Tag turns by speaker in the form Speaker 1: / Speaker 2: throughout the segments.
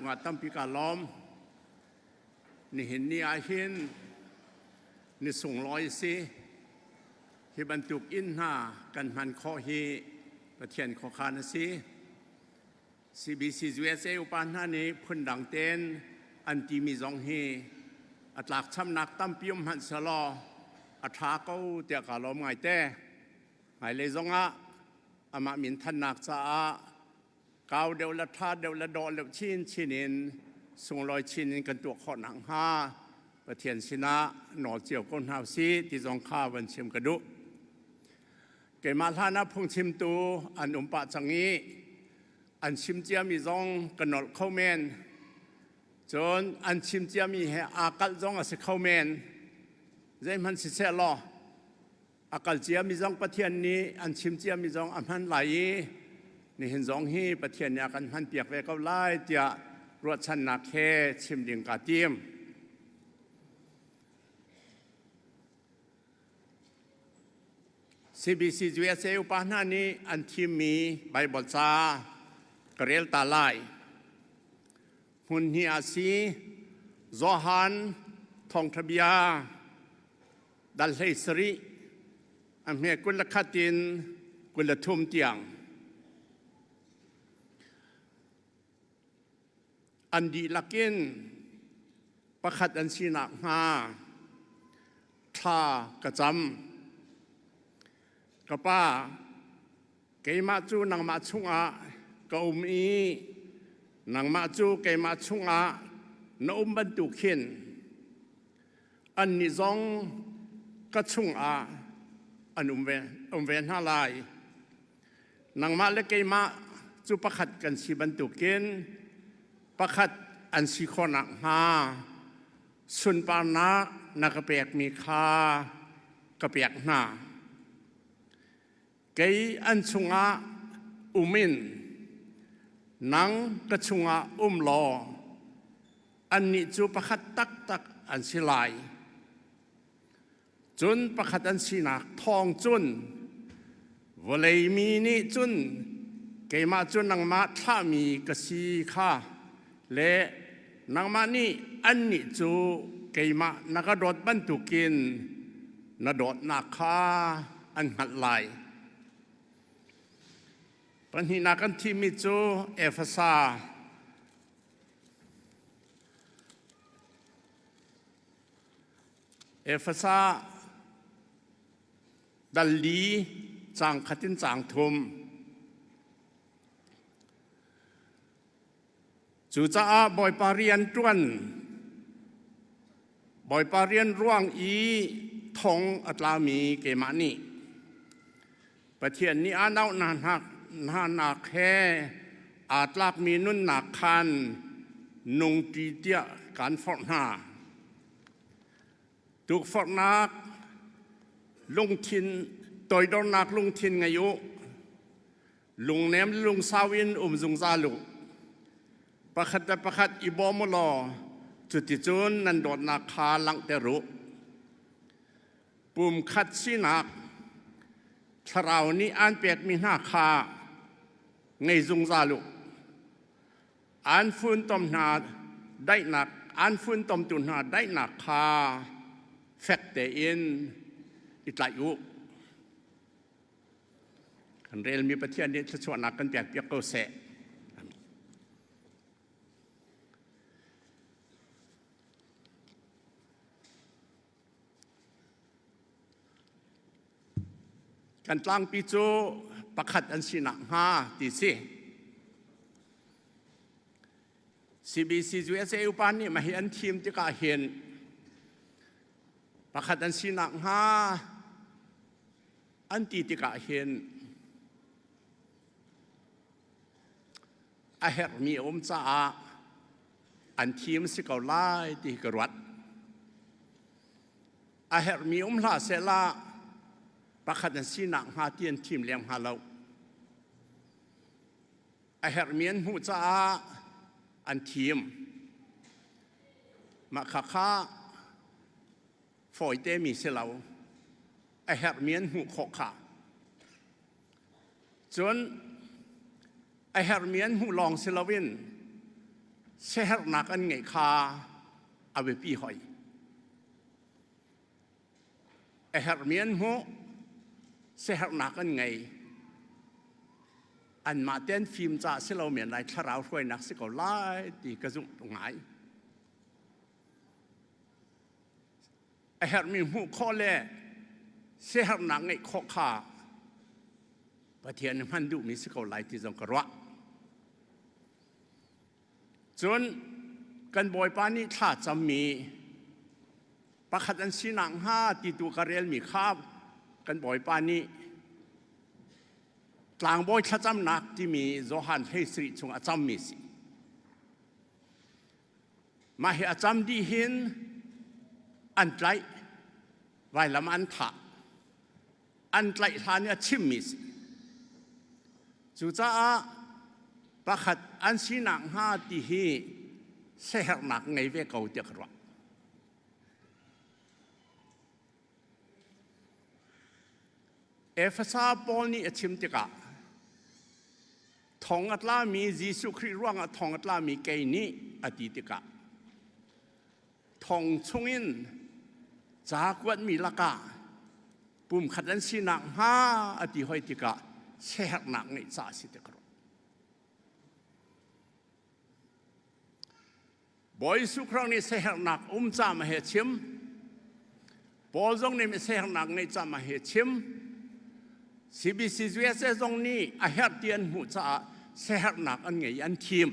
Speaker 1: Nga tampi ka lawm. Nihin ni ah hin ni sunglawi si. Hi bantuk inn hna kan hman khawh hi Pathian khuakhan a si. CBC USA upa hna nih phundang ten an timi zong hi a tlakchamnak tampi um hmanh selaw a ṭha ko tiah ka lawm ngaite. Hmailei zongah amah min thannak caah kau deuh le ṭha deuh le dawh deuh chinchin in sunglawi chin in kan tuah khawh nakhnga Pathian sinah nawl cio ko hna usih ti zong kha van chim ka duh. Keimah hlan ah phungchimtu an um pah cang i an chim ciami zong ka nolh kho men. Cun an chim ciami he aa kalh zong a si kho men. Zeihmanh siseh law a kal ciami zong Pathian nih an chim ciami zong a hman lai i nihin zong hi Pathian nih a kan hmanpiak ve ko lai tiah ruahchannak he chim ding kaa tim. CBC USA upa hna nih an thimmi Baibal ca ka rel ta lai. Hmun hnih ah si Johan Thawngṭha Bia dal 17 a hme 21 in 23 tiang. An dihlak in pakhat an si nakhnga thla ka cam. Ka Pa, keimah cu nangmah chungah ka um i nangmah cu keimah chungah na um bantuk khin annih zong ka chungah an um ve, um ve hna lai. Nangmah le keimah cu pakhat kan si bantukin pakhat an si khawh nakhnga sunparnak na ka pekmi kha ka pek hna. Kei an chungah um in nang ka chungah um law annih cu pakhat taktak an si lai. Cun pakhat an sinak thawng cun vawlei mi nih cun keimah cu nangmah thlahmi ka si kha le nangmah nih annih cu keimah na ka dawt bantukin na dawtnak kha an hngalh lai. Pahnihnak kan thimmi cu Efesa Efesa dal li caang khat in caang thum. Cucaah Bawipa rian ṭuan, Bawipa rian ruang i thong a tlami keimah nih Pathian nih aa nauhnak hna nak he aa tlakmi nunnak khan nungṭi tiah kaan forh hna. Tukforhnak lungthin, toidornak lungthin ngei u. Lungnem lungsau in um zungzal u. Pakhat le pakhat i bawm u law cuticun nan dawtnak kha langhter u. Pumkhat sinak thlarau nih aan pekmi hna kha ngei zungzal u. Aan funtom hna daihnak aan funtomtu hna daihnak kha fek tein i tlaih u. Kan relmi Pathian nih thluachuahnak kan pekpiak ko seh. Kan tlangpi cu pakhat an si nakhnga ti si. CBC USA upa nih mah hi an thim tikah hin pakhat an si nakhnga an ti tikah hin a herhmi a um caah an thim si ko lai ti ka ruat. A herhmi um hlah sehla pakhat an sinak hnga ti an thim lem hnga lo. A herhmi an hmuh caah an thim. Mah khakha fawite mi si lo. A herhmi an hmuh khawh kha. Cun a herhmi an hmuh lawng si loin Siaherhnak an ngeih kha a biapi hoi. A herhmi an hmuh, siaherhnak an ngei. Anmah te an fim caah si lo men lai thlarau hruainak si ko lai ti ka zumh ngai. A herhmi hmuh khawh le siaherhnak ngeih khawh kha Pathian hman duhmi si ko lai ti zong ka ruah. Cun kan Bawipa nih thla cammi pakhat an sinak hnga ti tu ka relmi kha kan Bawipa nih tlangbawi thlacamnak timi Johan 13 chung a cammi si. Mah hi a cam dih hin an tlaih, vailam an thah. An tlaih hlan i a chimmi si. Cucaah pakhat an sinak hnga ti hi siaherhnak ngei ve ko tiah ka ruah. Efesa Paul nih a chim tikah thong a tlami Jesuh Khrih ruangah thong a tlami kei nih a ti tikah thong chungin ca kuatmi lakah pumkhat an sinak hnga a ti hoi tikah siaherhnak ngeih ca a si ti ka ruah. Bawi Jesuh Khrih nih siaherhnak um ca ma he chim. Paul zong nih siaherhnak ngeih ca ma he chim. CBC USA zong nih a herh ti an hmuh caah siaherhnak an ngei an thim.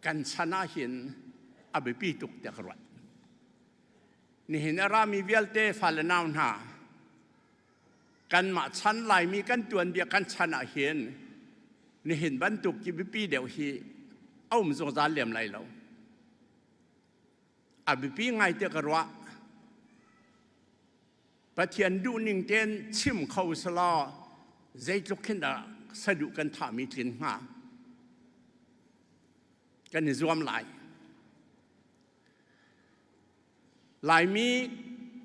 Speaker 1: Kan chan ah hin a biapi tuk tiah ka ruat. Nihin a rami vialte fale nau hna kanmah chan Laimi kan tuanbia kan chan ah hin nihin bantuk ki biapi deuh hi a um zungzal lem lai lo. A biapi ngai tiah ka ruah. Pathian duhning tein chim kho selaw zeitluk khin dah saduh kan thahmi tlin hnga. Kan i zuam lai. Laimi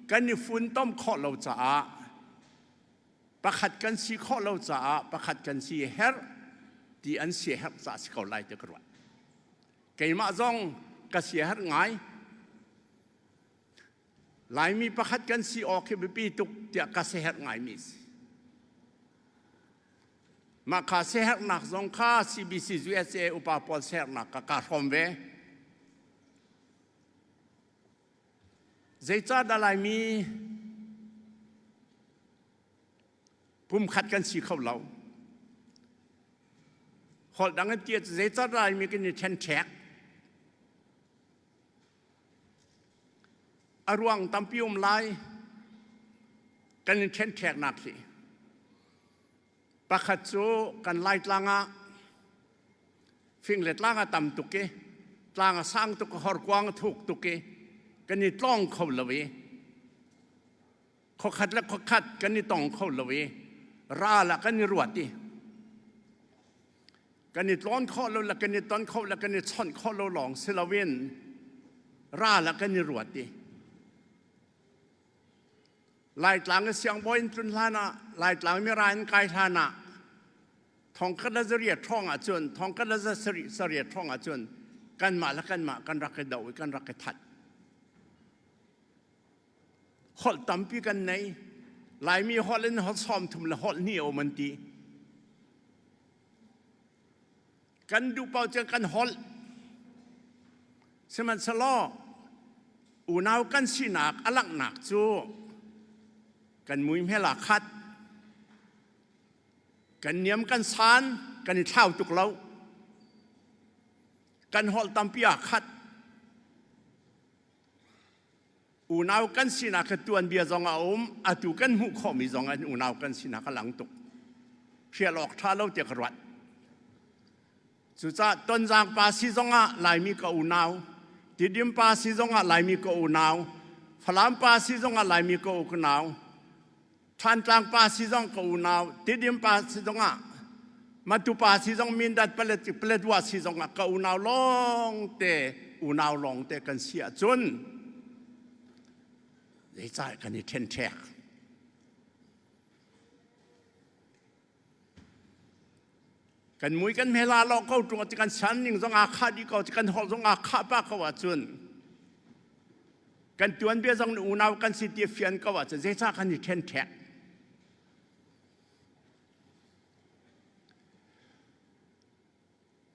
Speaker 1: kan i funtom khawh lo caah pakhat kan si khawh lo caah pakhat kan si herh ti an si herh caah si ko lai ti ka ruat. Keimah zong ka si herh ngai. Laimi pakhat kan si awk hi biapi tuk tiah ka si herh ngaimi si. Mah kha siaherhnak zong kha CBC USA upa pawl siaherhnak ka ka hrawm ve. Zeicahdah Laimi pumkhat kan si kho lo? Holh dang in ti zeicah Laimi kan i ṭhenṭhek? A ruang tampi um lai kan in ṭhenṭheknak hi. Pakhat cu kan Laitlang ah fing le tlang a tam tuk i tlang a sang tuk i horkuang a thuk tuk i kan i tlong kho lo i khuakhat le khuakhat kan i tong kho lo i ral ah kan i ruat i kan i tlawn khawh lo le kan i ton khawh le kan i chawnh khawh lo lawng si loin ral ah kan i ruat i Laitlang i siangbawi in tlun hlan ah Laitlang mira in kai hlan ah thongkhat le zariat hrawng ah cun thongkhat le zariat hrawng ah cun kanmah le kanmah kan rak i do i kan rak i that holh tampi kan nei Laimi holh in holh 30 le holh hnih a um an ti Kan duh paoh cu kan holh. Sihmanhsehlaw unau kan sinak a langhnak cu kan muihmel aa khat. Kan niam kan san kan i thlau tuk lo. Kan holh tampi aa khat. Unau kan sinak kha tuanbia zong a um, atu kan hmuh khawhmi zong an unau kan sinak a lang tuk. Hrial awk ṭha lo tiah ka ruat. Cucaah Tonzang pa si zongah Laimi ka unau, Tidim pa si zongah Laimi ka unau, Falam pa si zongah Laimi ka unau, Thantlang pa si zong ka unau, Tidim pa si zongah Matu pa si zong Mindat Paletwa si zongah ka unau lawng te unau lawng te kan si ahcun zeicah kan i ṭhenṭhek? Kan mui kan hmela lo ko ṭung ah kan san ning zong aa khah dih ko, kan holh zong aa khah pah ko ahcun kan tuanbia zong nih unau kan si ti fian ko ahcun zeicah kan i ṭhenṭhek?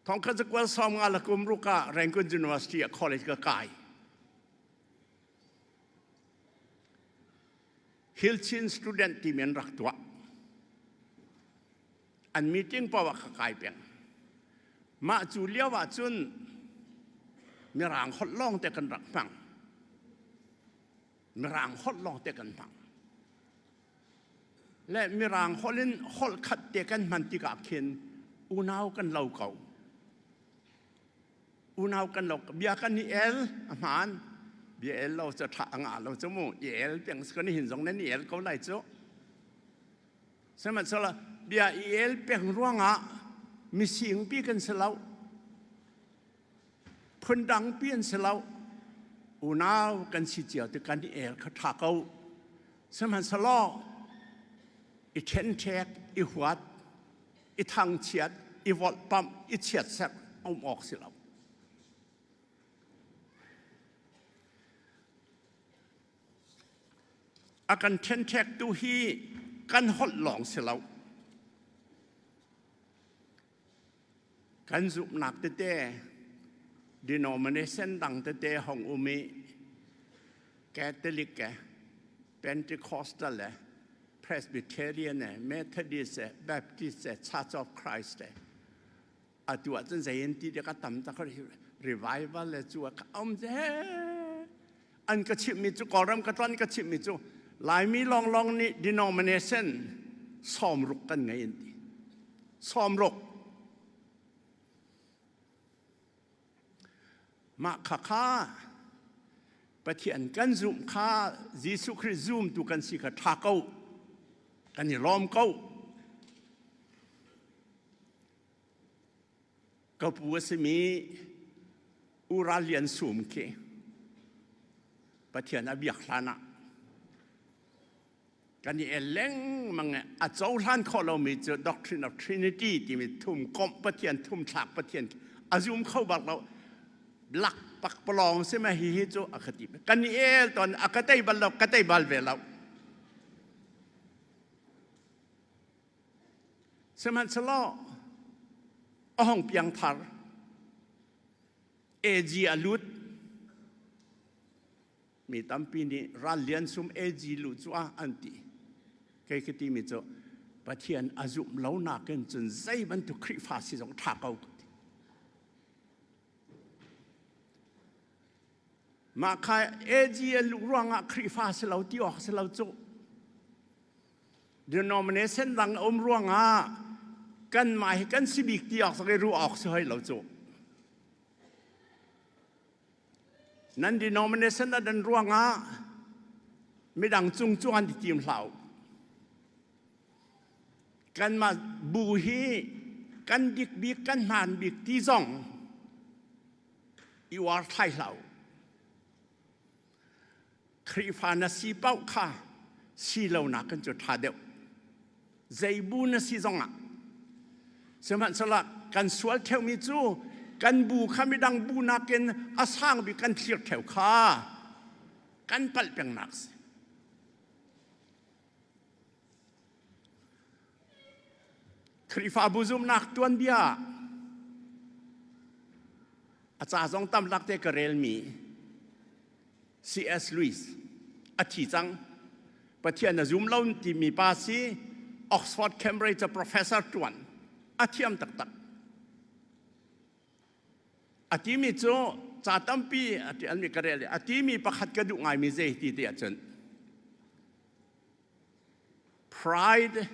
Speaker 1: Thongkhat zakual 50 le kum ruk ah Rangoon University ah college ka kai. Hilchin student timi an rak tuah. An meeting paoh ah ka kai peng. Mah cu lio ah cun Mirang holh lawng te kan rak hmang. Mirang holh lawng te kan hmang. Le Mirang holh in holh khat te kan hman tikah khin unau kan lo ko. Unau kan lo bia kan i el a hmaan. Bia el lo cu ṭha a ngah lo cu mu. I el peng kan hin zong nan i el ko lai cu. Sihmanhsehlaw bia i el peng ruangah misingpi kan si lo. Phundangpi an si lo. Unau kan si cio ti kan i el kha ṭha ko. Sihmanhsehlaw i ṭhenṭhek, i huat, i thangchiat, i volhpamh, i chiatserh um awk si lo. A kan ṭhenṭhektu hi kan holh lawng si lo. Kan zumhnak tete denomination dang tete hong um i Catholic eh, Pentecostal eh, Presbyterian eh, Methodist eh, Baptist eh, Church of Christ eh, atu ahcun zei an ti dek a tam tak revival le cu a um ze an ka chimhmi cu Kawlram ka tlawn ka chimhmi cu Laimi lawnglawng nih denomination 60 kan ngei an ti 60 mah kha kha Pathian kan zumh kha Jesuh Khrih zumtu kan si kha ṭha ko kan i lawm ko Ka pu a simi U Ral Lian Sum khi Pathian a biak hlan ah kan i el lengmang i a cohlan khawh lomi cu Doctrine of Trinity timi thum komh Pathian thum thlak Pathian a zum kho bak lo lak pakpalawng si ma hi hi cu a ka ti kan i el tawn a ka tei bal lo ka tei bal ve lo. Sihmanhsehlaw a hong piangthar. AG a lut. Mi tampi nih ral lian sum AG luh cu ah an ti. Kei ka timi cu Pathian a zumh lo nakin cun zei bantuk Khrihfa si zong ṭha ko ka ti. Mah kha AG a luh ruangah Khrihfa si lo ti awk si lo cu. Denomination dang a um ruangah kanmah hi kan si bik ti awk i ruah awk si hoi lo cu. Nan denomination a dan ruangah midang cung cu an ti tim hlah u. Kanmah bu hi kan dik bik kan hmaan bik ti zong i uar thlai hlah u. Khrihfa na si paoh kha si lonak kan cu ṭha deuh. Zei bu na si zongah. Sihmanhsehlaw kan sual ṭheumi cu kan bu kha midang bu nakin a sang bik kan thlir ṭheu kha kan palh pengnak si. Khrihfabu zumhnak tuanbia a ca zong tam lak te ka relmi C.S. Lewis a thi cang. Pathian a zum lo timi pa si Oxford Cambridge professor tuan a thiam taktak. A timi cu ca tampi a tialmi ka rel i a timi pakhat ka duh ngaimi zei ti ti ahcun pride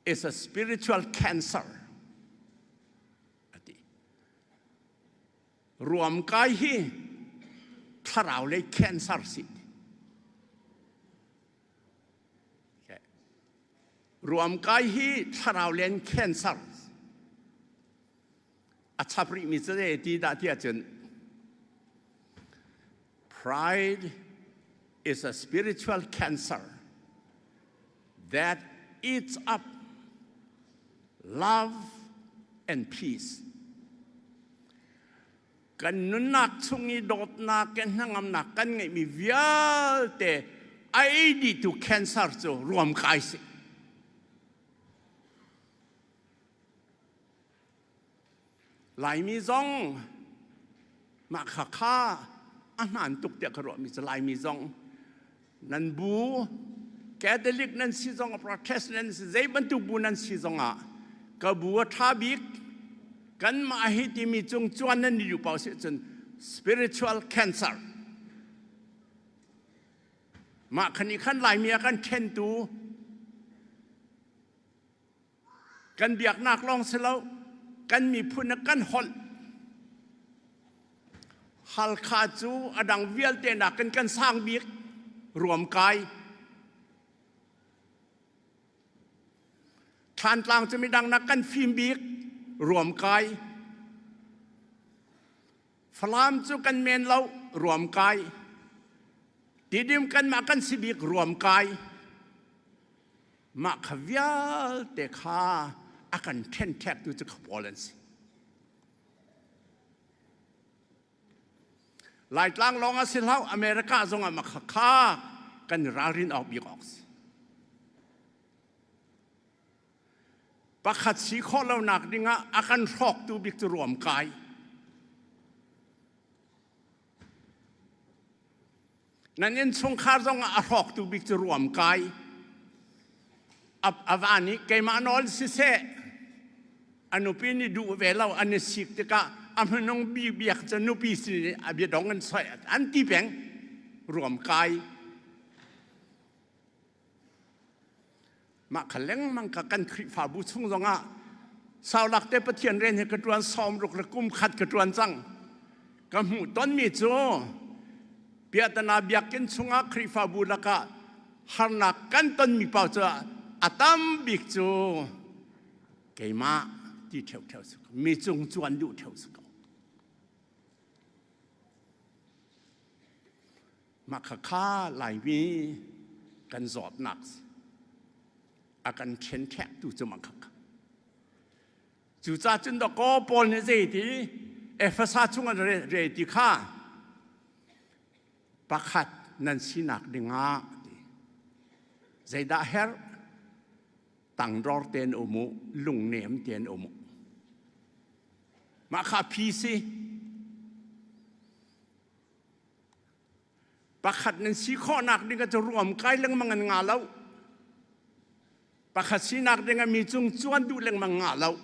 Speaker 1: is a spiritual cancer a ti. Ruamkai hi thlarau lei cancer si. Ruamkai hi thlarau len cancer a chap rihmi cu zei ti dah ti ahcun pride is a spiritual cancer that eats up. Love and peace. Kan nunnak chung i dawtnak ke hnangamnak kan ngeihmi vialte a ei dihtu cancer cu ruamkai si. Laimi zong mah kha kha a hmaan tuk tiah ka ruahmi cu Laimi zong nan bu Catholic nan si zong Protestant nan si zei bantuk bu nan si zong ah ka bu a ṭha bik kanmah hi timi cung cuan nan i duh paoh si cun spiritual cancer mah khan i khan Laimi a kan ṭhentu Kan biaknak lawng si lo, kan miphun ah kan holh. Halkha cu a dang vialte nakin kan sang bik ruamkai. Thlantlang cu midang nak kan fim bik ruamkai. Falam cu kan men lo ruamkai. Tidim kanmah kan si bik ruamkai. Mah kha vialte kha a kan ṭhenṭhektu cu kha pawl an si. Laitlang lawng a si hlah, America zong ah mah kha kha kan i ralrin awk bik awk si. Pakhat si khawh lonak dingah a kan hrawktu bik cu ruamkai. Nan innchungkhar zongah a hrawktu bik cu ruamkai. A va nih keimah nawl siseh, a nupi nih duh ve lo an i sik tikah a hmanung bi biak cu nupi sin a bia dong an soi an ti peng ruamkai. Mah kha lengmang kha kan Khrihfabu chung zongah saulak te Pathian rian hi ka ṭuan 60 le kum khat ka ṭuan cang. Ka hmuh tonmi cu piahtana biakinn chungah Khrihfabu lakah harnak kan tonmi paoh cu a tam bik cu keimah ti ṭheuṭheu si ko. Mi cung cuan duh ṭheu si ko. Mah khakha Laimi kan zawtnak a kan ṭhenṭhektu cu mah khakha. Cucaah cun dawkaw Paul nih zei ti Efesa chung ah re ti kha pakhat nan sinak dingah ti zeidah herh tangdor tein um u lungnem tein um u mah kha phi si Pakhat nan si khawhnak ding cu ruam kai lengmang an nga lo. Pakhat sinak ding ah mi cung cuan duh lengmang nga lo.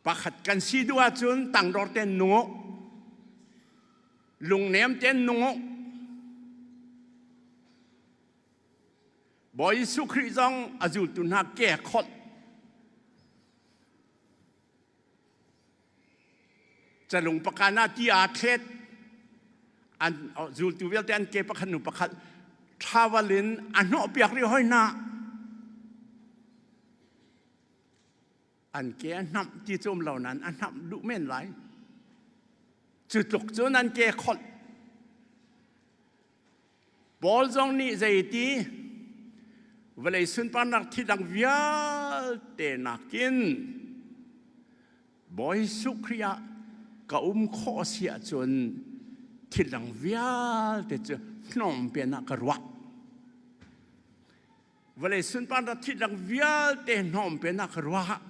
Speaker 1: Pakhat kan si duh ahcun tangdor ten nung u. Lungnem ten nung u. Bawi Jesuh Khrih zong a zultu hna ke kholh. Calung pakan ah ti aa thlet. An zultu vialte an ke pakhat hnu pakhat travel in a hnawhpiak rih hoi hna. An ke a hnamh ti cu um lo nain a hnamh duh men lai. Cu tluk cun an ke kholh. Paul zong nih zeiti vawlei sunparnak thi dang vialte nakin Bawi Jesuh Khrih ah ka um khawh si ahcun thil dang vialte cu hnawmpian ah ka ruah. Vawlei sunparnak thil dang vialte hnawmpian ah ka ruah.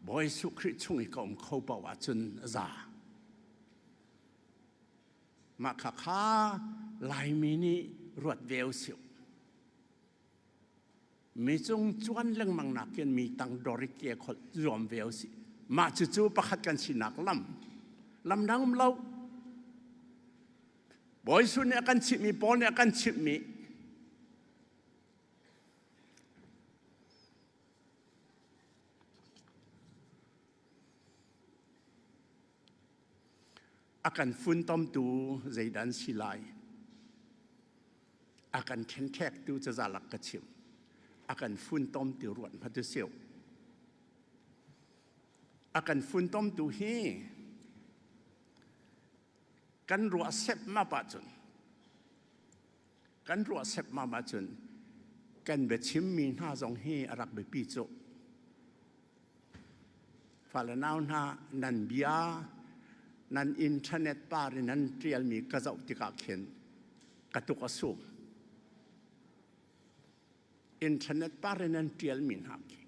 Speaker 1: Bawi Jesuh Khrih chung i ka um kho paoh ahcun a za. Mah kha kha Laimi nih ruat ve usih. Mi cung cuan lengmang nakin mi tang dor i ke kholh zuam ve usih. Mah cucu pakhat kan sinak lam. Lam dang um lo. Bawi Jesuh nih a kan chimhmi, Paul nih a kan chimhmi A kan funtomtu zeidah an si lai? A kan ṭhenṭhektu cazalak ka chim. A kan funtomtu ruat hmatu siu. A kan funtomtu hi kan ruah sepmap ahcun kan ruah sepmap ahcun kan biachimmi hna zong hi a rak biapi cu. Fale nau hna nan bia nan internet par in nan ṭialmi ka zoh tikah khin ka tuk a sum. Internet par in nan ṭialmi hna khi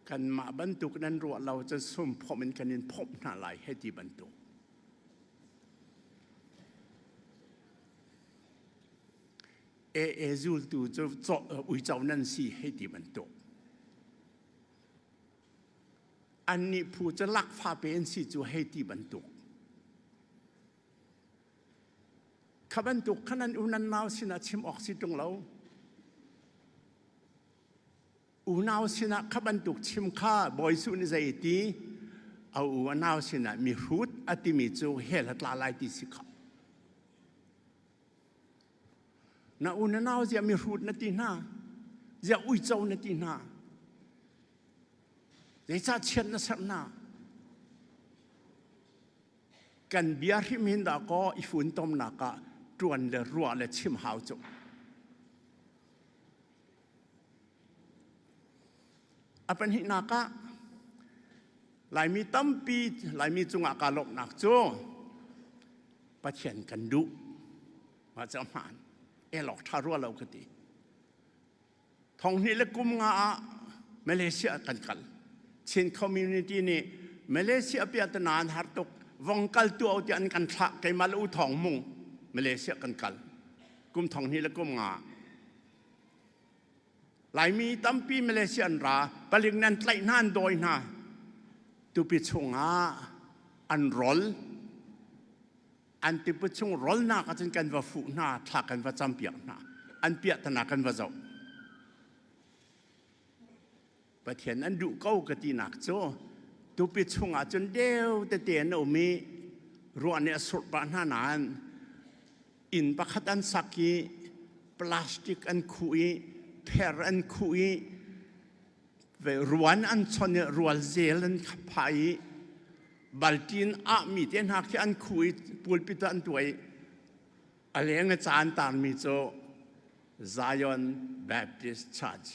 Speaker 1: kanmah bantuk nan ruah lo cun sum phomh in kan in phomh hna lai hei ti bantuk. AA zultu cu uico nan si hei ti bantuk. Annih phu cu lakfa pe an si cu hei ti bantuk. Kha bantuk kha nan u nan nau sinah chim awk si ṭung lo. Unau sinah kha bantuk chim kha Bawi Jesuh nih zei ti a u a nau sinah mihrut a timi cu hell a tla lai ti si kha. Na u na nau ziah mihrut na ti hna? Ziah uico na ti hna? Zeicah chiat na serh hna? Kan bia hrim hin dah kaw i funtomnak ah ṭuan le ruah le chim hau cu. A pahnihnak ah Laimi tampi Laimi cungah kaa lawmhnak cu Pathian kan duh. Mah cu a hmaan. Elawk ṭha rua lo ka ti. Thonghnih le kum nga ah Malaysia kan kal. Chin community nih Malaysia piahtana an har tuk. Vong kal tu ti an kan thlah. Keimah le U Thawng Mung Malaysia kan kal. Kum thonghnih le kum nga. Laimi tampi Malaysia an ra, palik nan tlaih hna an dawi hna. Tupi chungah an rol. An tipi chung rolnak ahcun kan va fuh hna, thla kan va campiak hna. An piahtana kan va zoh. Pathian an duh ko ka tinak cu tupi chungah cun deu tete an um i ruah nih a surh pah hna nain inn pakhat an sak i plastic an khuh i pher an khuh i ruan an chon i rual zel an phah i baltin ahmi te hna khi an khuh i pulpit ah an tuah i a leng i ca an tarmi cu Zion Baptist Church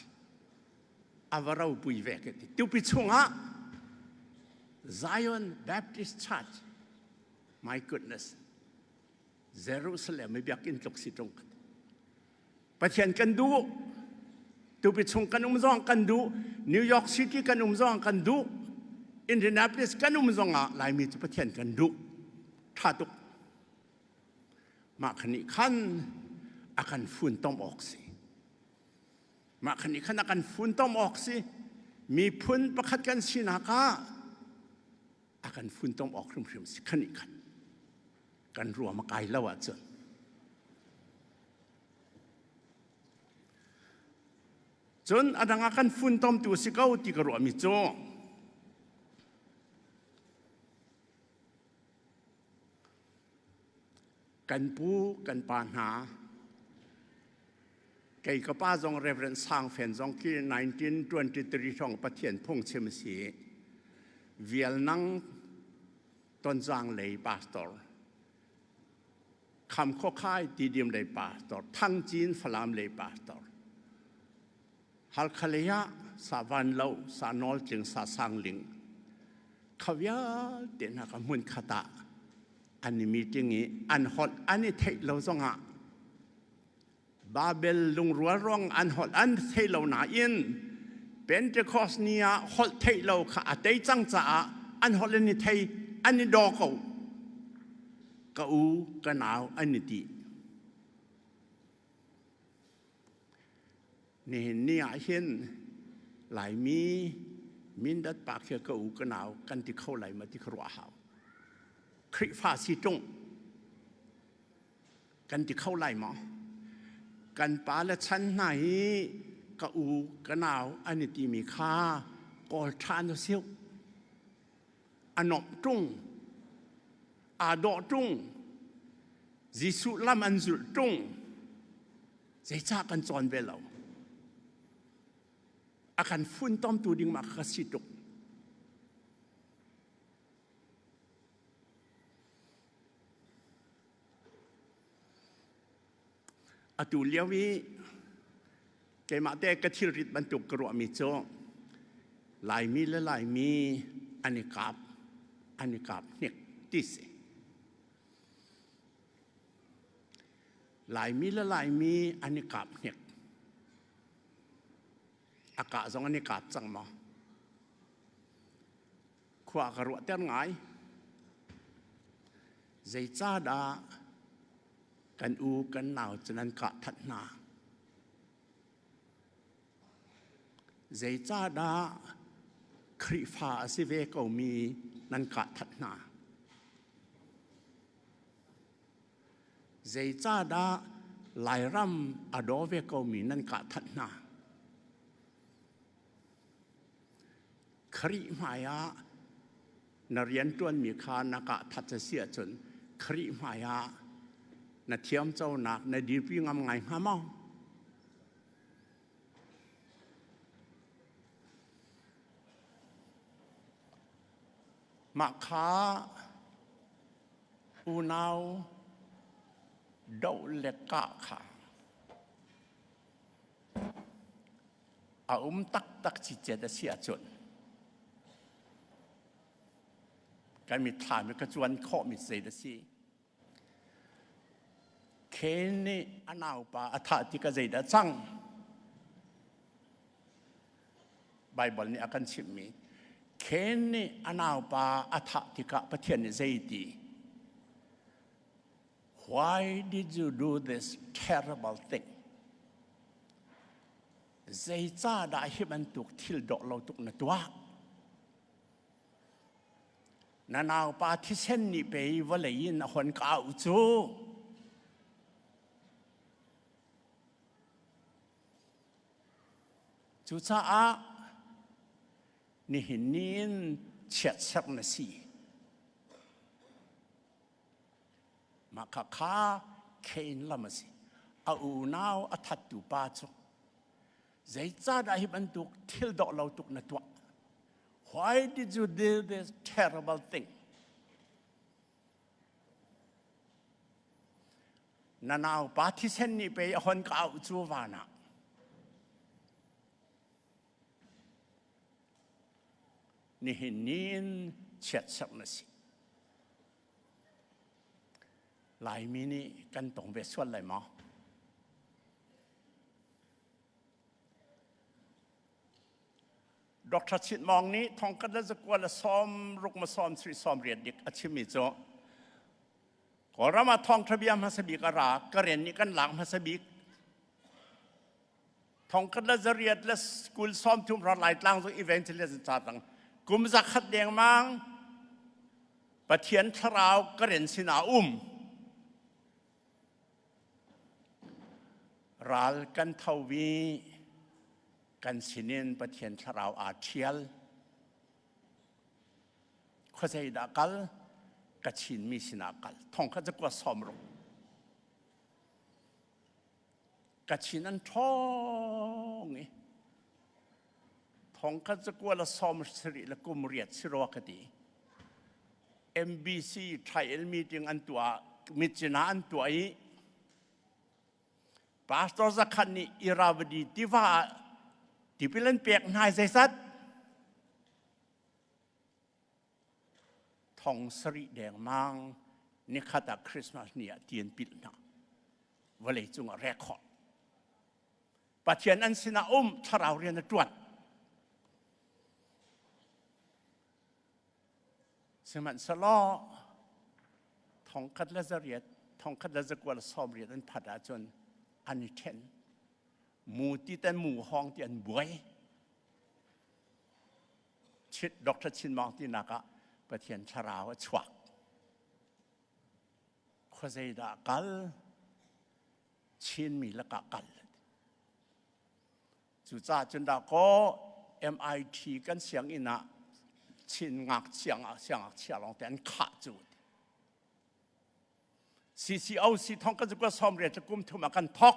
Speaker 1: a va ropui ve ka ti. Tupi chungah Zion Baptist Church, my goodness, Jerusalem i biakinn tluk si ṭung. Pathian kan duh. Tupi chung kan um zong kan duh. New York City kan um zong kan duh. Indianapolis kan um zong ah Laimi cu Pathian kan duh. Ṭha tuk. Mah khan nih khan a kan funtom awk si. Mah khan nih khan a kan funtom awk si. Miphun pakhat kan sinak ah a kan funtom awk hrimhrim si khan nih khan kan ruam a kai lo ahcun. Cun a dang ah kan funtomtu si ko ti ka ruahmi cu Kan pu kan pa hna kei ka pa zong Reverend Sang Fen zong khi 1923 hrawng Pathian phungchim a si. Vialnang Tonzang lei pastor Kham Khuakhai Tidim lei pastor Thang Cin Falam lei pastor Halkha lei ah sa van lo sa nawl tling sa sang ling kha vialte hna kha hmun khat ah an i meeting i an holh an i theih lo zongah Babel lungrual ruang an holh an theih lo nain Pentecost ni ah holh theih lo kha a tei cang caah an holh an i thei an i daw ko ka u ka nau an i ti Nihin ni ah hin Laimi Mindat pa khi ka u ka nau kan ti kho lai ma ti kha ruah hau. Khrihfa si ṭung kan ti kho lai maw? Kan pa le chan hna hi ka u ka nau an i timi kha kawl ṭhan u siu. A nomh ṭung, aa dawh ṭung, Jesuh lam an zulh ṭung. Zeicah kan cawn ve lo? A kan funtomtu ding mah kha si tuk. Atu lio i Keimah te ka thilrit bantuk ka ruahmi cu Laimi le Laimi an i kap, an i kap hnik ti si. Laimi le Laimi an i kap hnik. A kah zong an i kap cang maw? Khua ka ruahter ngai. Zeicahdah kan u kan nau cu nan kah that hna? Zeicahdah Khrihfa a si ve komi nan kah that hna? Zeicahdah Lairam a daw ve komi nan kah that hna? Khrih hmai ah na rianṭuanmi kha na kah that a si ahcun Khrih hmai ah na thiamconak na dirpi ngam ngai hnga maw? Mah kha unau doh le kah kha a um taktak cicet a si ahcun kan mitthlam i ka cuan khawhmi zei a si. Cain nih a naupa a thah tikah zeidah cang? Baibal nih a kan chimhmi Cain nih a naupa a thah tikah Pathian nih zei ti? Why did you do this terrible thing? Zeicahdah hi bantuk thil dawh lo tuk na tuah? Na naupa thisen nih pei vawlei in a hon ka auh cu. Cucaah nihin ni in chiatserh na si. Mah khakha Cain lam a si. A unau a thattu pa cu zeicahdah hi bantuk thil dawh lo tuk na tuah? Why did you do this terrible thing? Na naupa thisen nih pei a hon ka auh cu van ah. Nihin ni in chiatserh na si. Laimi nih kan tong ve sual lai maw? Dr. Chit Mawng nih thongkhat le zakua le sawm ruk ma sawm sri sawm riat dik a chimmi cu Kawlram ah thawngṭha bia hmasa bik a ra Karen nih kan lak hmasa bik thongkhat le zariat le kul sawm thum ra Laitlang zong evangelism ca tang kum zakhat dengmang Pathian thlarau Karen sinah um ral kan tho i kan sinin Pathian thlarau aa ṭhial khuazei dah kal ka Chinmi sinah kal thongkhat zakua sawm ruk Kachin an ṭhawng i thongkhat zakua le sawm sarih le kum riat si rua ka ti. MBC trial meeting an tuah Myitkyina an tuah i Pastor zakhat nih Irrawaddy tiva ah tipil an pek hna zeizat Thong sarih dengmang nikhat ah Christmas ni ah ti an pilh hna. Vawlei cung ah record. Pathian an sinah um thlarau rian a ṭuan. Sihmanhsehlaw thongkhat le zariat, thongkhat le zakua le sawmriat an phat ahcun an i ṭhen. Mu ti ten mu hawng ti an buai. Dr. Chin Maung tinak ah Pathian thlarau a chuak. Khuazei dah kal? Chinmi lakah kal. Cucaah cun dah kaw MIT kan sianginn ah Chin ngakchia siangngakchia lawng te an khah cu. CCOC thong kan zukla sawm riat kum thum ah kan thok.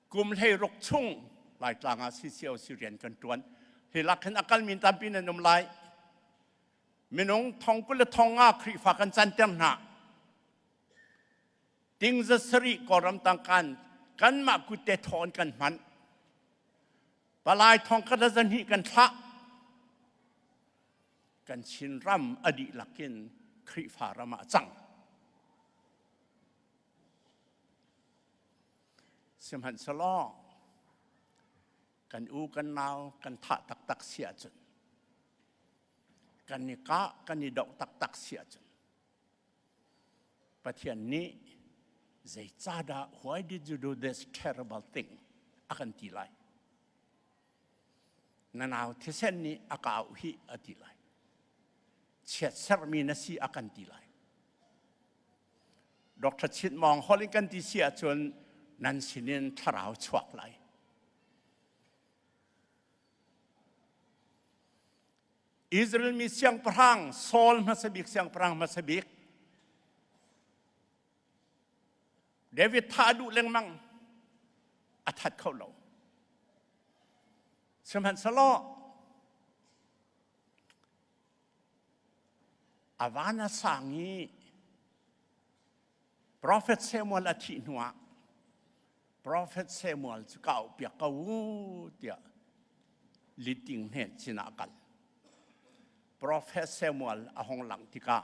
Speaker 1: Kum hlei ruk chung Laitlang ah CCOC rian kan tuan. Hi lak hin a kalmi tampi nan um lai. Minung thong kul le thong nga Khrihfa kan canter hna. Ting za sarih Kawlram tangkan kanmah kutte thawn kan hman. Palai thong khat le zahnih kan thlah. Kan Chinram a dihlak in Khrihfa ram ah cang. Sihmanhsehlaw kan u kan nau kan thah taktak si ahcun kan i kah kan i doh taktak si ahcun Pathian nih zeicahdah why did you do this terrible thing a kan ti lai. Na nau thisen nih a ka auh hi a ti lai. Chiatserhmi na si a kan ti lai. Dr. Chin Mawng holh in kan ti si ahcun nan sinin thlarau chuak lai. Israel mi siangpahrang Saul hmasa bik siangpahrang hmasa bik David thah duh lengmang a that kho lo. Sihmanhsehlaw a van a sang i Prophet Samuel a thih hnuah Prophet Samuel cu ka auhpiak ko u tiah liting hnet sinah a kal. Prophet Samuel a hong langh tikah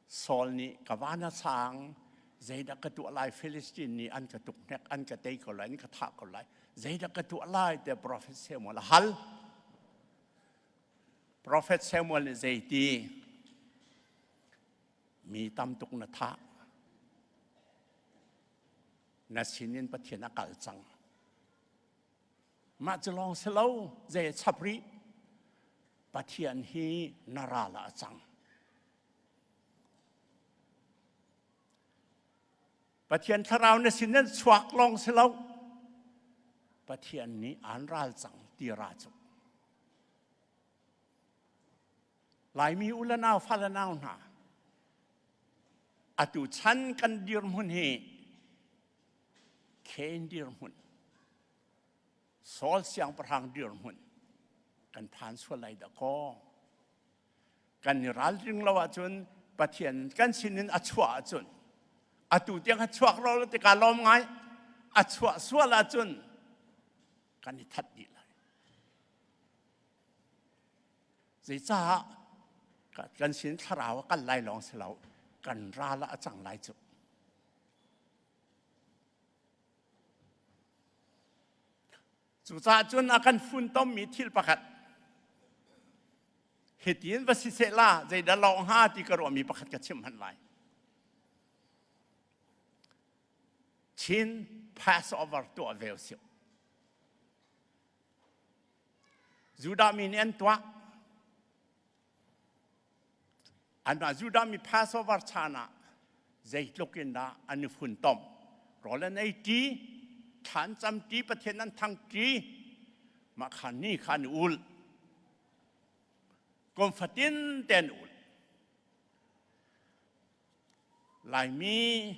Speaker 1: Saul nih ka van a sang zeidah ka tuah lai Philistine nih an ka tuk hnek an ka tei ko lai an ka thah ko lai zeidah ka tuah lai tiah Prophet Samuel a hal. Prophet Samuel nih zeiti mi tam tuk na thah na sinin Pathian a kal cang. Mah cu lawng si lo, zei chap rih. Pathian hi na ral ah a cang. Pathian thlarau na sin in chuak lawng si lo. Pathian nih an ral cang ti ra cu. Laimi u le nau fa le nau hna atu chan kan dirhmun hi Cain dirhmun Saul siangpahrang dirhmun kan phan sual lai dah kaw kan i ralring lo ahcun Pathian kan sinin a chuah ahcun atu tiang a chuak lo tikah lawm ngai a chuah sual ahcun kan i that dih lai Zeicah kan sin thlarau a kal lai lawng si lo, kan ral ah a cang lai cu. Cucaah cun a kan funtommi thil pakhat hitin va si seh la zeidah lawng hnga ti ka ruahmi pakhat ka chim hmanh lai. Chin Passover tuah ve usih. Judah mi nih an tuah. Anmah Judah mi Passover chan ah zeitluk in dah an i funtom. Rawl an ei ṭi, thla an cam ṭi, Pathian an thang ṭi. Mah kha ni kha an i ul. Kum fatin te an ul. Laimi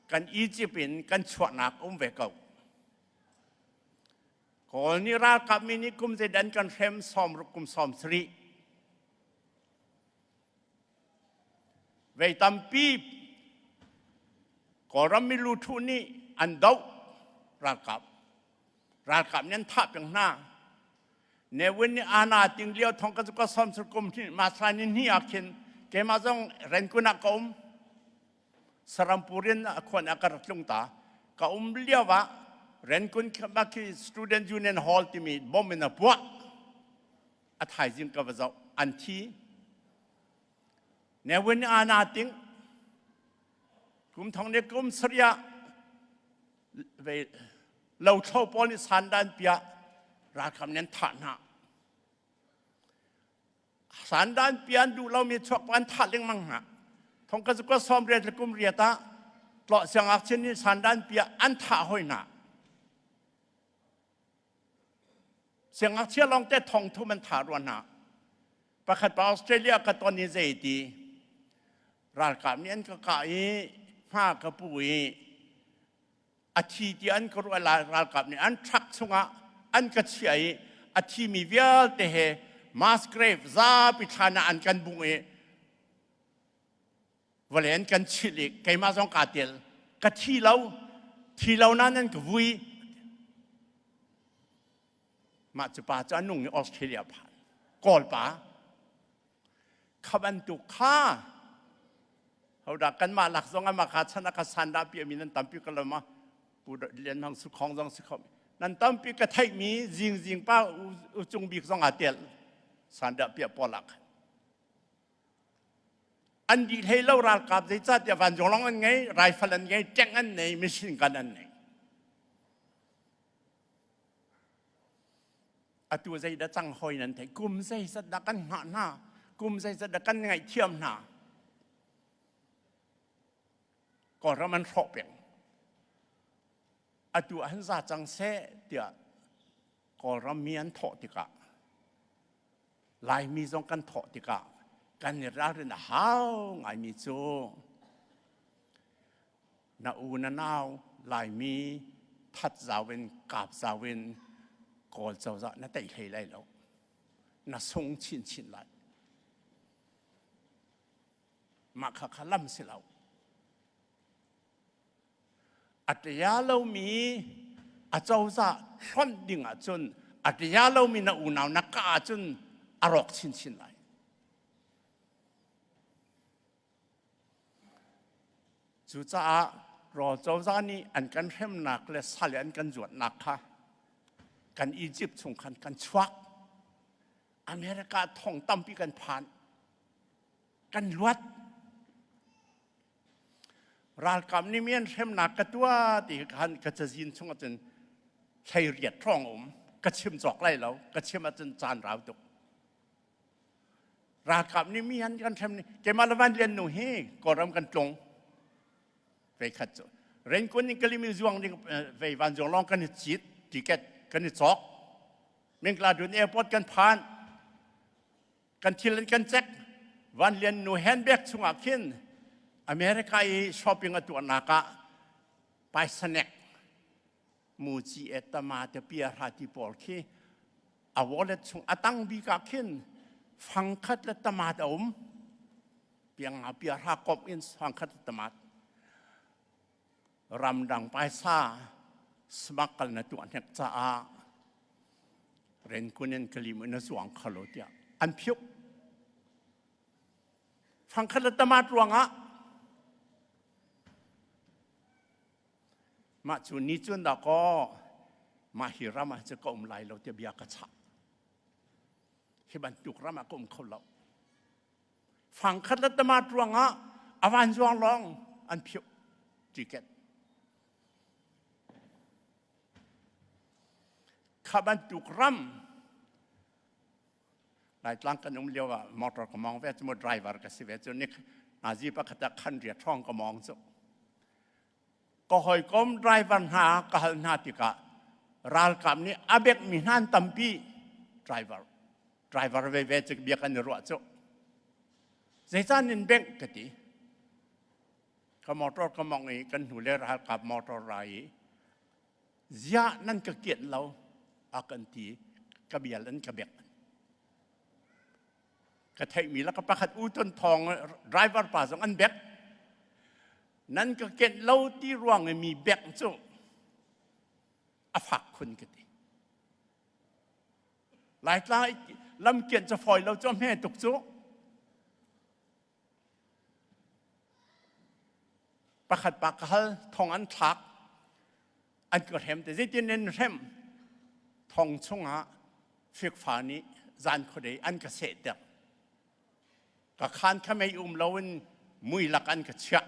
Speaker 1: kan Egypt in kan chuahnak um ve ko. Kawl nih ralkap mi nih kum zeidan kan hrem 60 kum 70. Vei tampi Kawlram milu thu nih an doh ralkap. Ralkap nih an thah peng hna. Ne Win nih ana ting lio thong ka cu ka som sur kum hnih ma thla ni hnih ah khin keimah zong Rangoon ah ka um. Sarampur in a khuan ah ka rak tlung ta. Ka um lio ah Rangoon khi Student Union Hall timi bom in a puah. A thaizing ka va zoh. An thi. Ne Win nih ana ting kum thong ne kum saria ve lothlo pawl nih sandan piah ralkap nih an thah hna. Sandan piah an duh lomi chuak an thah lengmang hna. Thong ka ka sawm riat le kum riat ah tlawh siangngakchia nih sandan piah an thah hoi hna. Siangngakchia lawng te thong thum an thah rua hna. Pakhat pa Australia ka ton i zei ti ralkap nih an ka kah i hma ka pu i a thi ti an ka ruah lai ralkap nih an truck chungah an ka chiah i a thimi vialte he mass grave zapi thlan ah an kan bungh i vawlei an kan chilh i keimah zong kaa tel ka thi lo thi lo nain an ka vui. Mah cu pa cu a nung i Australia phan. Kawl pa. Kha bantuk kha hodah kanmah lak zong ah maka chan ah ka sandah piahmi nan tampi ka lo ma Pu Lian Mang Sukhong zong si kho nan tampi ka theihmi zingzing pa u cung bik zong aa tel sandah piah pawl ah khan an dih hlei lo ralkap zeicahtiah vanzung lawng an ngei rifle an ngei tank an nei machine gun an nei Atu zeidah cang hoi nan theih? Kum zeizat dah kan hngah hna? Kum zeizat dah kan ngaihthiam hna? Kawlram an hrawh peng. Atu an za cang seh tiah Kawlram mi an thawh tikah Laimi zong kan thawh tikah kan i ralrin a hau ngaimi cu Na u na nau Laimi that zau in kap zau in Kawl cozah na tei hlei lai lo. Na sung chinchin lai. Mah kha kha lam si lo. A tia lomi a cozah hlonh ding ahcun a tia lomi na unau na kah ahcun a rawk chinchin lai. Cucaah rawl cozah nih an kan hremnak le sal i an kan zuatnak kha kan Egypt chung khan kan chuak. America thong tampi kan phan. Kan luat. Ralkap nih mi an hremnak ka tuah ti khan ka cazin chung ahcun hlei riat hrawng um. Ka chim cawk lai lo. Ka chim ahcun caan rau tuk. Ralkap nih mi an kan hrem ni keimah le Van Lian nu hi Kawlram kan tlung vei khat cu Rengkun in Kalimi zuang ding vei vanzuang lawng kan i cit ticket kan i cawk Mingkladun airport kan phan kan thil an kan check Van Lian nu handbag chungah khin America i shopping a tuahnak ah paisanek muci e tama te pia hra ti pawl khi a wallet chung a tang bik ah khin fangkhat le tamat a um piang nga pia hra kop in fangkhat le tamat ramdang paisa smakal na tuah hnek caah renkun in kalim in a zuang khalo tiah an phiuk fangkhat le tamat ruangah Mah cu ni cun dah kaw mah hi ram ah cu ka um lai lo tiah bia ka chah. Hi bantuk ram ah ka um kho lo. Fangkhat le tamat ruangah a vanzuang lawng an phiuh ticket. Kha bantuk ram Laitlang kan um lio ah motor ka mong ve cu mu driver ka si ve cu nik nazi pakhat ah khan riat hrawng ka mong cu. Ka hawikom driver hna ka hal hna tikah ralkap nih a bekmi hna an tampi driver driver veve cu bia kan i ruah cu. Zeicah nin bengh ka ti. Ka motor ka mong i kan hnu le ralkap motor ra i ziah nan ka kianh lo a kan ti ka bial in ka bek ka theihmi la ka pakhat u ton thawng driver pa zong an bek nan ka kenh lo ti ruang i mi bek cu a fak khun ka ti laitla lam kianh cu fawi lo cu hme tuk cu Pakhat pa ka hal thong an thlak an ka hrem te zeitin in hrem thong chungah fikfa nih zan khuadei an ka sehter ka khan kha mei um loin mui lak an ka chiah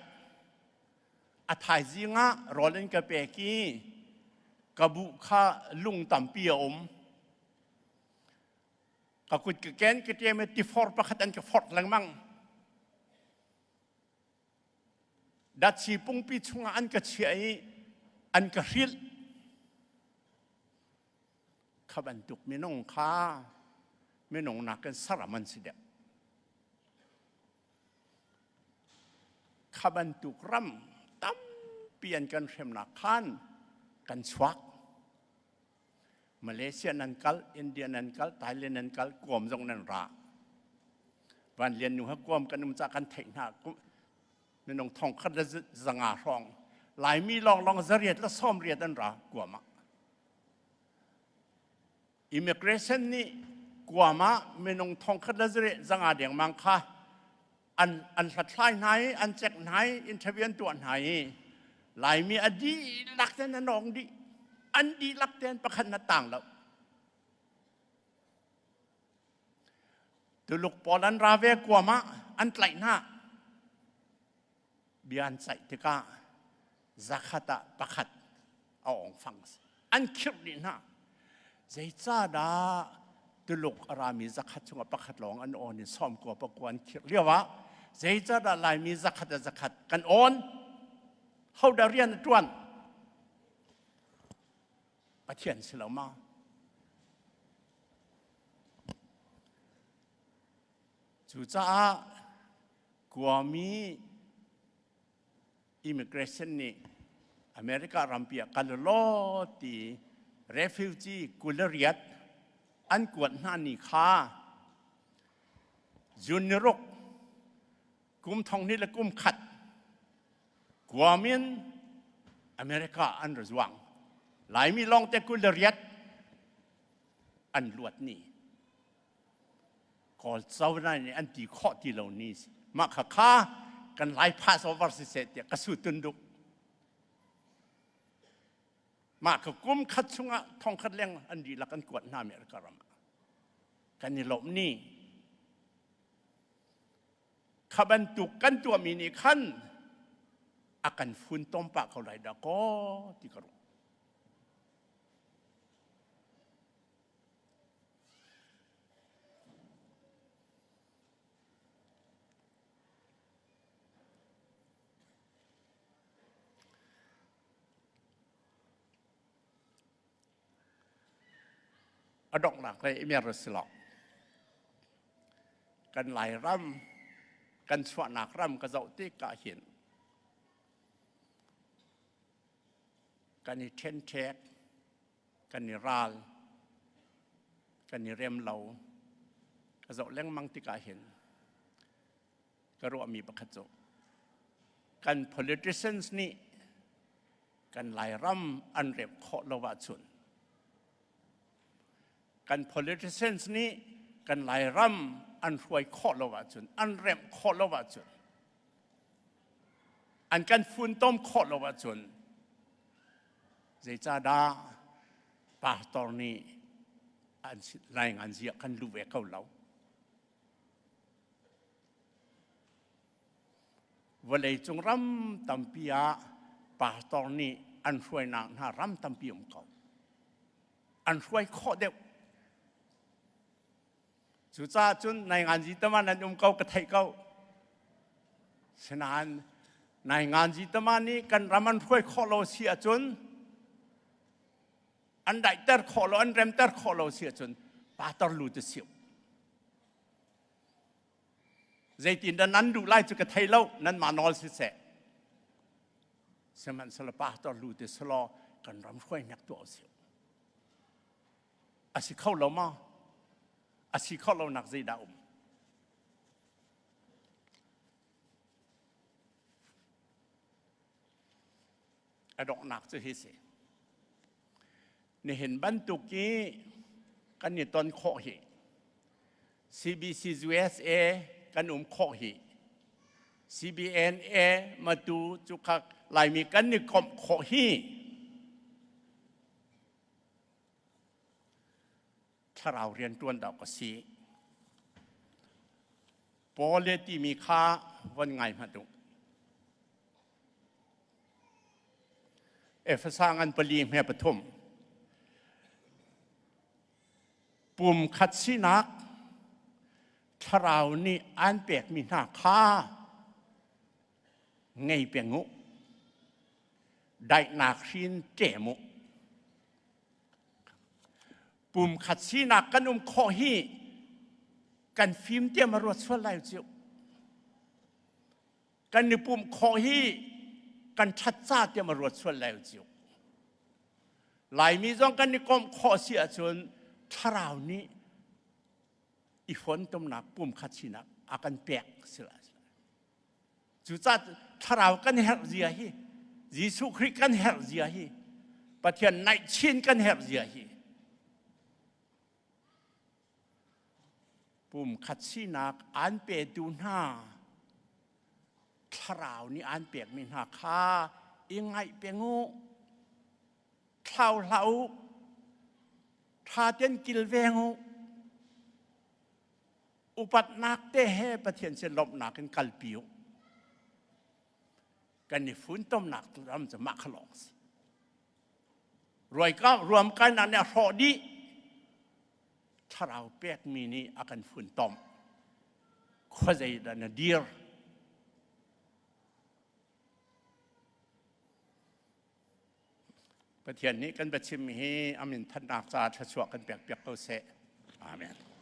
Speaker 1: a thaizing ah rawl an ka pek i ka buh kha lung tampi a um Ka kut ka ken ka ṭem i tifor pakhat an ka forh lengmang. Datsi pungpi chungah an ka chiah i an ka hrilh. Kha bantuk minung kha minung nakin saram an si deuh. Kha bantuk ram tampi an kan hremnak khan kan chuak. Malaysia nan kal, India nan kal, Thailand nan kal, Guam zong nan ra. Van Lian nu ha Guam kan um ca kan theih hna. Minung thong khat le zanga hrawng. Laimi lawng lawng zariat le sawm riat an ra Guam ah. Immigration nih Guam ah minung thongkhat le zareh zanga dengmang kha an an hlathlai hna i an check hna i interview an tuah hna i Laimi a dihlak ten an ong dih. An dihlak ten pakhat na tang lo. Tuluk pawl an ra ve Guam ah an tlaih hna. Bia an ceih tikah zakhat ah pakhat a ong fang an khirh dih hna. Zeicahdah Tuluk a rami zakhat chungah pakhat lawng an awn in sawm kua pakua an khirh lio ah zeicahdah Laimi zakhat a zakhat kan awn? Hodah rian a ṭuan? Pathian si lo ma? Cucaah Guami immigration nih America rampi ah kal law ti refugee 28 an kuat hna ni kha June ni ruk kum thong hnih le kum khat Guam in America an ra zuang. Laimi lawng te 28 an luat ni. Kawl cozah nih an ti khawh ti lo ni mah kha kha kan Lai Passover siseh tiah ka su tun duk. Mah ka kum khat chungah thong khat leng an dihlak an kuat hna America ram ah. Kan i lawmh ni. Kha bantuk kan tuahmi nih khan a kan funtom pah ko lai dah kaw ti ka ruah. A donghnak lei i mer a si lo. Kan Lairam, kan chuahnak ram ka zoh tikah hin kan i ṭhenṭhek, kan i ral, kan i rem lo. Ka zoh lengmang tikah hin ka ruahmi pakhat cu kan politicians nih kan Lairam an remh khawh lo ahcun kan politicians nih kan Lairam an hruai khawh lo ahcun an remh khawh lo ahcun an kan funtom khawh lo ahcun Zeicahdah pastor nih an laingan zia kan lu ve ko lo? Vawleicung ram tampi ah pastor nih an hruainak hna ram tampi um ko. An hruai khawh deuh. Cucaah cun nainganzi tama nan um ko ka theih ko. Sinain nainganzi tama nih kan ram an hruai khawh lo si ahcun an daihter khawh lo an remter khawh lo si ahcun patar lu te siu. Zeitin dah nan duh lai cu ka thei lo nan mah nawl siseh. Sihmanhsehlaw pastor lu te selaw kan ram hruai hnek tuah usih. A si kho lo maw? A si kho lo nak zeidah um? A donghnak cu hi si. Nihin bantuk i kan i ton khawh hi CBC USA kan um khawh hi CBNA matu cukak Laimi kan i komh khawh hi Thlarau rianṭuan dawk a si. Paul le timi kha von ngai hmanh u. Efesa ngan pali hme pathum. Pum khat sinak thlarau nih an pekmi hna kha ngei peng u. Daihnak hrin ṭem u. Pumkhat sinak kan um khawh hi kan fim tiam a ruat sual lai cio. Kan i pumh khawh hi kan ṭhat ca tiam a ruat sual lai cio. Laimi zong kan i komh khawh si ahcun thlarau nih i fontomnak pumkhat sinak a kan pek si lai. Cucaah thlarau kan herh zia hi Jesuh Khrih kan herh zia hi Pathian naih chin kan herh zia hi. Pumkhat sinak aan petu hna thlarau nih aan pekmi hna kha i ngaih peng u. Thlau hlah u. Ṭha tein kilveng u. Upatnak te he Pathian sin lawmhnak in kalpi u. Kan i funtomnak tu ram cu mah kha lawng si. Ruamkainak nih a hrawh dih. Thlarau pekmi nih a kan funtom. Khuazei dah na dir? Pathian nih kan biachim hi amin thannak caah thluachuah kan pek piak ko seh. Amen.